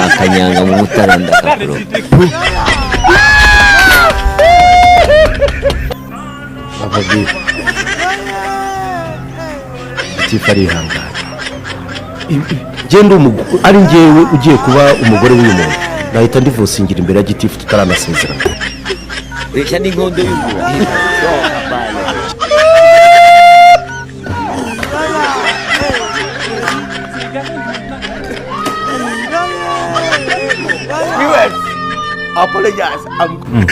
Akanyanga mu mutara ndakakuroga. Ababwira gitifu arihangana. Genda ari njyewe ugiye kuba umugore w'uyu muntu, nahita ndivusingira imbere ya gitifu tutaranasezerana. Ureshya n'inkondo y'umura.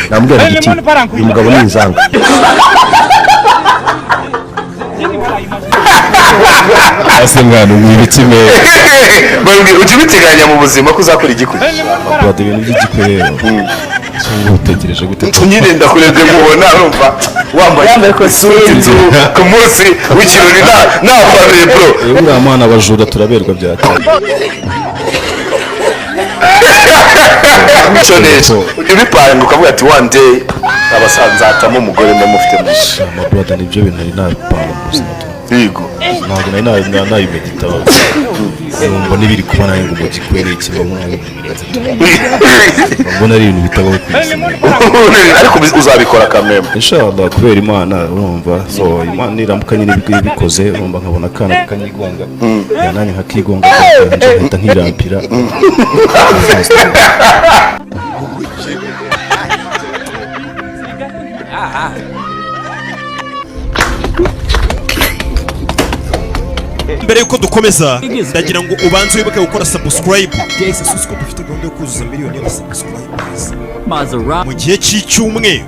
Namubwira giti uyu mugabo ni inzanga. Ese mwana, ubu ibiki meza? Bambwira, ujya ubiteganya mu buzima ko uzakora igikwe? Brother, ibintu by'igikwe rero cyangwa utegereje gute? Nyine ndakurebye nkubona urumva wambaye isuti inzu ku munsi w'ikirori napanuye, bro. Eh, uriya mwana, abajura turaberwa byatari. Mico neza, ujya ubipanga ukavuga ati one day abasanzatamo umugore ndamufite mu nzu? Ma brother, nibyo bintu nari napanga mu buzima tu. Yego. Ntabwo nari nabimedita, numva n'ibiri kuba nawe ngo mu gikwe ni iki, mbona ari ibintu birenze tu, mbona ari ibintu bitabaho ku isi. Ariko uzabikora kameme? Inshallah, kubera Imana, urumva, so Imana niramuka nyine ibikoze, urumva, nkabona akana kanyigonga ya nanjye nkakigonga kanje nkahita nkirampira. Mbere yuko dukomeza, ndagira ngo ubanze wibuke gukora subscribe. Ese suzi ko dufite gahunda yo kuzuza miliyoni y'abasubscribers mu gihe cy'icyumweru?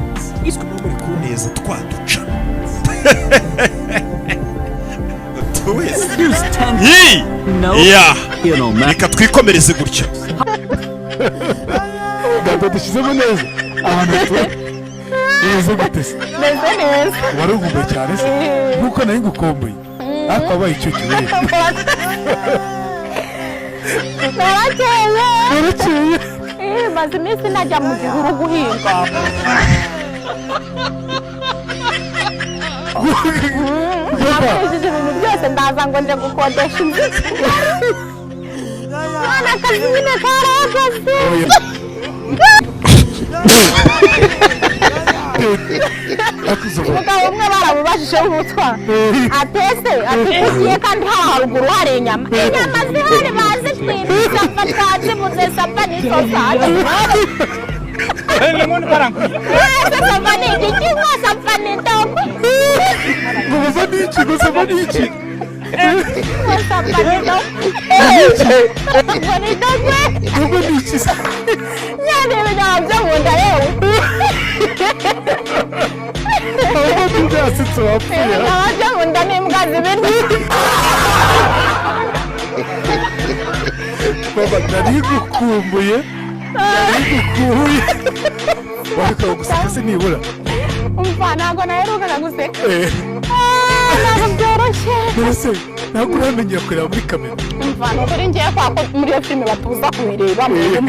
Uzwi muba muri kuneza twaduca wese. Yi! Ya, reka twikomereze gutya. Dada, dushyizemo neza ahantu bimeze gute se? Meze neza. Wari ukumbuye cyane se nkuko nari ngukumbuye, ariko wabaye icyuki we. Narakeye. Warakeye. Eh, maze iminsi najya mu gihuru guhinga. Nakoresheje ibintu byose, ndaza ngo nje gukodesha inzu. None akazi nyine karahagaze. Umugabo umwe baramubajije w'umutwa atese, ati kugiye kandi haba haruguru hari inyama? Inyama zihari bazitwimye, sapa twazibuze, sapa ni sosaje. Ese sapa ni igiki? Ngo sapa ni dogwe. Ngo bava n'iki? Ngo sava n'iki? Ngo sapa ni dogwe, ngo ni dogwe. Ngo n'iki se? Nyine ibinyama byo mu nda yewe. Ahubwo byasetse wapfuye. Ibinyama byo mu nda n'imbwa zibirya. Baba, nari ngukumbuye, nari ngukumbuye. Wabikora guseka se nibura? Umva, ntabwo naherukaga guseka. Eh. Ah, ntabwo byoroshye. None se ntabwo uramenyera kureba muri kamera? Umva, ni ukuri ngiye kwa ko muri iyo filime batuza kuyireba,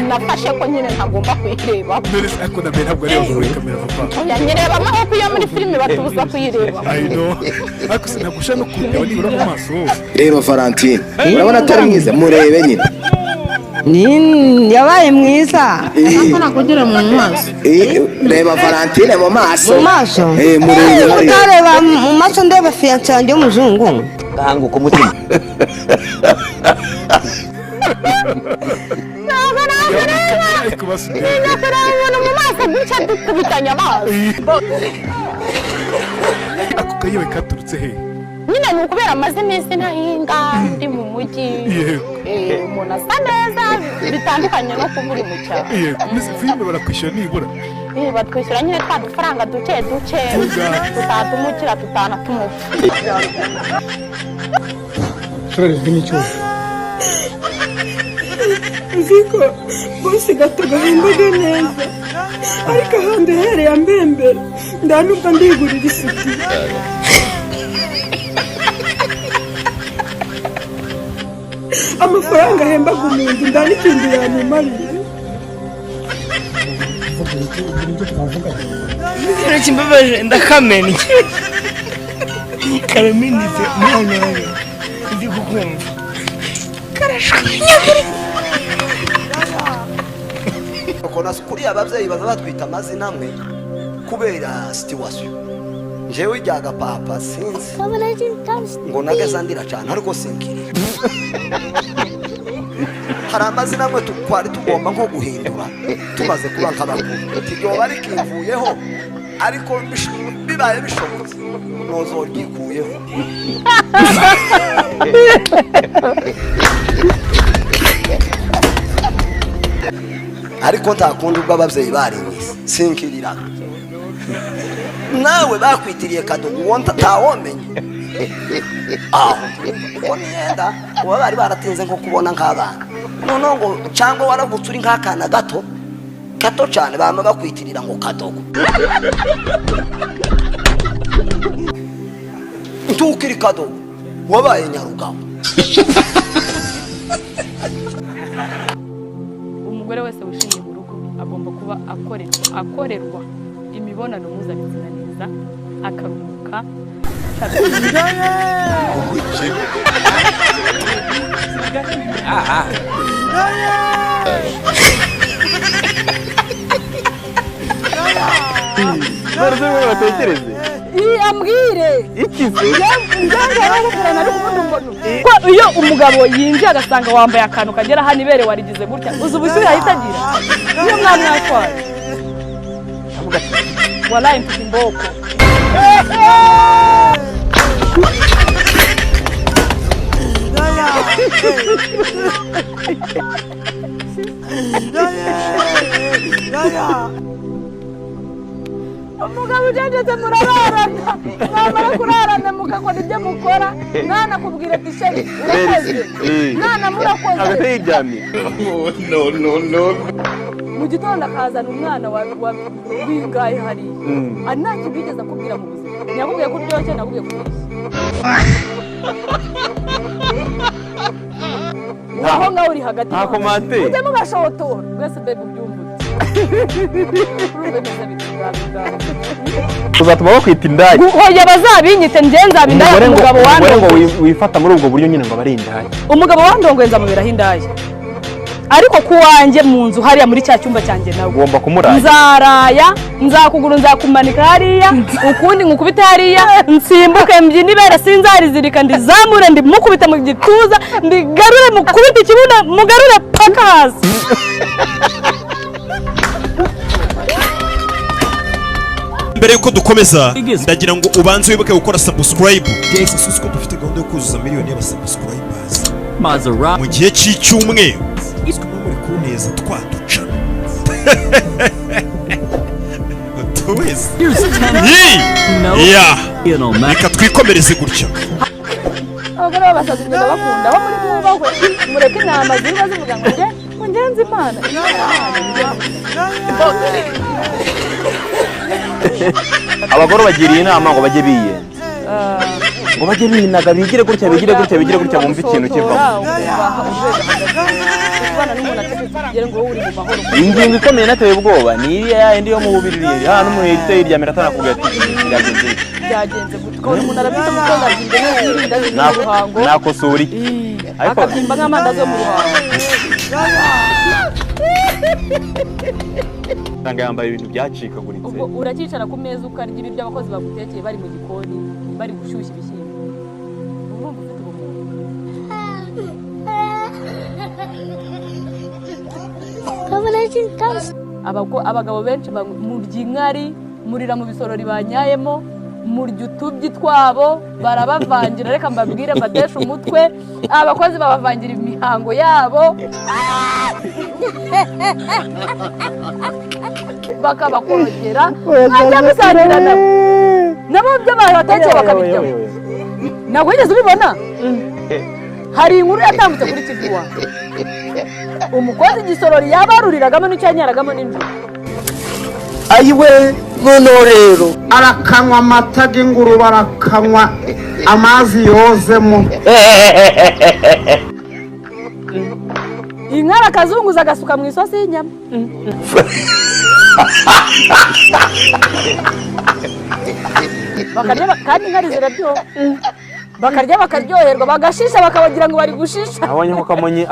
nafashe ko nyine ntagomba kuyireba. None se ariko na mbere ntabwo areba muri kamera, papa? Oya, nyirebamo kuko iyo muri filime batuza kuyireba. I know, ariko se ntabwo ushaka no kundeba nibura mu maso hose? Reba Valentine, urabona atari mwiza? Murebe nyine. Yabaye mwiza. Nakugera mu maso. Eh, reba Valentine mu maso. Mu maso? Eh, murebe hariya. Utareba mu maso, ndeba fiancé yanjye w'umuzungu. Gahanguka umutima. Ntabwo nakureba. Ariko basubiye. Ntinya kureba umuntu mu maso gutya dukubitanye amaso. Ako kayewe katurutse he? Nyine ni ukubera amaze iminsi ntahinga, ndi mu mujyi. Yego. Eh, umuntu asa neza bitandukanye no kuba uri mu cyaro. Yego. Mbese filime barakwishyura nibura? Eh, batwishyura nyine twa dufaranga duke duke tutatumukira tutanatumupfa. Uzi ko bose gato gahembaga neza, ariko ahandi uhereye ambembera nda nubwo ndigurira isutiye. Amafaranga ahembaga umuntu nda n'ikindi yamumariye. Ikintu kimbabaje ndakamennye karamenetse mwana wawe ndi kukumva karashwanyaguritse. Ukona kuriya ababyeyi baza batwita amazina amwe kubera situation. Njyewe ijyaga papa sinzi ngo nageze ndira cyane ariko sinkirira. Hari amazina amwe twari tugomba nko guhindura tumaze kuba nk'abakuru tiryoba rikivuyeho ariko bibaye bishobotse nozoryikuyeho. Ariko nta kundi ubwo ababyeyi barinyise sinkirira. Nawe bakwitiriye kadogo uwo ntawomenya aho uko niyenda uba bari baratinze nko kubona nk'abana noneho ngo cyangwa waravutse uri nk'akana gato gato cyane bama bakwitirira ngo kadogo ntukiri kadogo wabaye nyarugabo. Umugore wese wishimiye mu rugo agomba kuba akorerwa imibonano mpuzabitsina neza akaruhuka. Ambwire ko iyo umugabo yinjiye agasanga wambaye akantu kagera hano ibere warigize gutya uzi ubushyuhe ahita agira iyo mwana mwatwaye walayi mfite imboko. Umugabo ucecetse murararana mwamara kurarana mugakora ibyo mukora mwana akubwira ati sheri urakoze mwana murakoze No, no, no. Mu gitondo akazana umwana wingaye hariya nta kintu yigeze akubwira mu buzima ntiyakubwiye ko uryoshye ntiyakubwiye ko uryoshye aho ngaho uri hagati nta komante ujye mubashotora mwese mbega ubyumvutse uzatuma bakwita indaya. Hoya bazabinyite njye nzaba indaya. Umugabo wandongoye ngo wifata muri ubwo buryo nyine ngo aba ari indaya. Umugabo wandongoye nzamuberaho indaya ariko ku wanjye mu nzu hariya muri cya cyumba cyanjye nawe ugomba kumuraya. Nzaraya nzakuguru nzakumanika hariya ukundi nkukubite hariya nsimbuke mbyine ibere sinzarizirika ndizamure ndimukubite mu gituza ndigarure mukubite ikibuno mugarure paka hasi. Mbere yuko dukomeza ndagira ngo ubanze wibuke gukora subscribe. Ese ko dufite gahunda yo kuzuza miliyoni y'abasubscribers mu gihe cy'icyumweru muri kuneza twaducana tuwese reka twikomereze gutya. Abagore b'abasazi ngenda bakunda aho muri mwubahwe mureke intama ziba zivuga ngo nge ngenze Imana. Abagore bagiriye inama ngo bajye biyenza ngo bajye binaga bigire gutya bigire gutya bigire gutya bumve ikintu kivamo. Ingingo ikomeye nateye ubwoba ni iriya yindi yo mu bubiriri hano umuntu yahita yiryamira atanakubwira ati byagenze gutya umuntu arabita umukozi abyimba nk'irindazi mu ruhango nakosora iki akabyimba nk'amandazi yo mu ruhango. Usanga yambaye ibintu byacikaguritse. Ubwo urakicara ku meza ukarya ibiryo abakozi bagutekeye bari mu gikoni bari gushyushya ibishyimbo urumva ufite ubumuntu. Abagabo benshi murya inkari murira mu bisorori banyayemo murya utubyi twabo barabavangira reka mbabwire mbateshe umutwe abakozi babavangira imihango yabo bakabakorogera mwajya musangira nabo nabo ibyo babatekeye bakabiryaho. Ntabwo wigeze ubibona? Hari inkuru yatambutse kuri TV One umukozi igisorori yabaruriragamo n'icyo yanyaragamo nijoro. Ayiwe noneho rero arakanywa amata y'ingurube arakanywa amazi yozemo inkara akazunguza agasuka mu isosi y'inyama. Bakarya kandi inkari ziraryoha, bakarya bakaryoherwa, bagashisha bakabagira ngo bari gushisha. Nabonye ko Kamonyi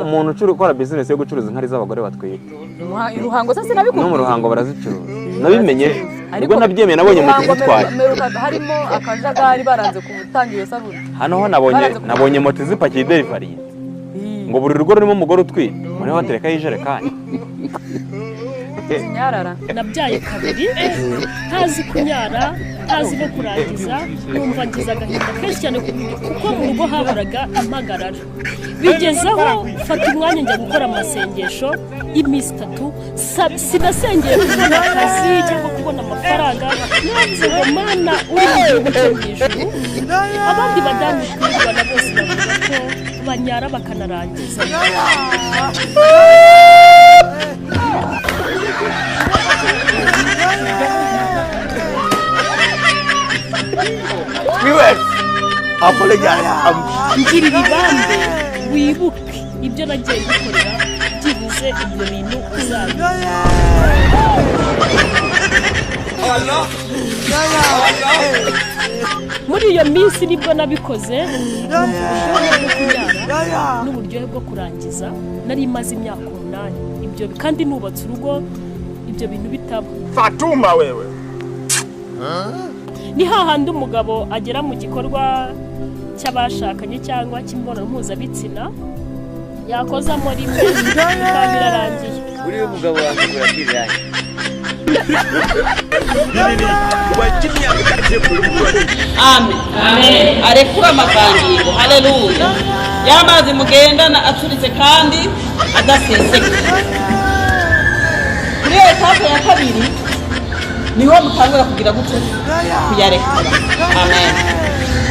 umuntu ukora bizinesi yo gucuruza inkari z'abagore batwite. Ruhango se sinabikubwiye? No mu Ruhango barazicuruza. Nabimenye ubwo nabyemeye, nabonye moto izitwaye. Harimo akajagari, baranze gutanga iyo sabune. Hano ho nabonye moto zipakiye delivery. Ngo buri rugo rurimo umugore utwite muri baterekaho ijerekani. Nabyaye kabiri ntazi kunyara, ntazi no kurangiza, numva ngize agahinda kenshi cyane kuko mu rugo hahoraga impagarara. Bigezeho mfata umwanya njya gukora amasengesho y'iminsi 3, sinasengeye kubona akazi cyangwa kubona amafaranga, navuze ngo Mana uri mu gihugu cyo mu ijuru. Abandi badamu twirirwana bose bavuga ko banyara bakanarangiza. Ngirira ibambe wibuke ibyo nagiye gukorera, byibuze ibyo bintu uzabikora. Muri iyo minsi nibwo nabikoze, numva uburyohe bwo kunyara n'uburyohe bwo kurangiza. Nari maze imyaka 8 ibyo kandi nubatse urugo, ibyo bintu bitaba. Fatuma wewe ni hahandi umugabo agera mu gikorwa cy'abashakanye cyangwa cy'imibonano mpuzabitsina, yakozamo rimwe bikaba birarangiye. Uriya mugabo wakugura kiriya. Amen. Amen. Arekura amavangingo. Haleluya. Y'amazi mugendana aturitse kandi adaseseka. Kuri etape ya kabiri niho mutangura kugira gute? Kuyarekura. Amen.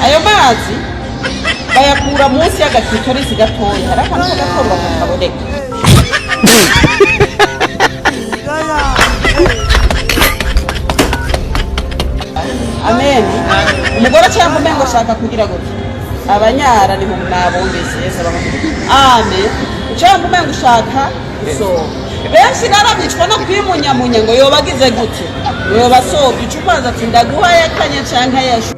Ayo mazi bayakura munsi y'agakitorisi gatoya, hari akantu k'agakorwa kakaboneka. Amen. Umugore cyangwa umengo ashaka kugira gute? Abanyara ni mu nabumvise Yesu abamugira. Amen. Cyangwa umengo ushaka gusohoka. Benshi narabicwa no kwimunyamunya ngo yobagize gute? Yobasobye ucumaza ati ndaguha yakanye canka yashu.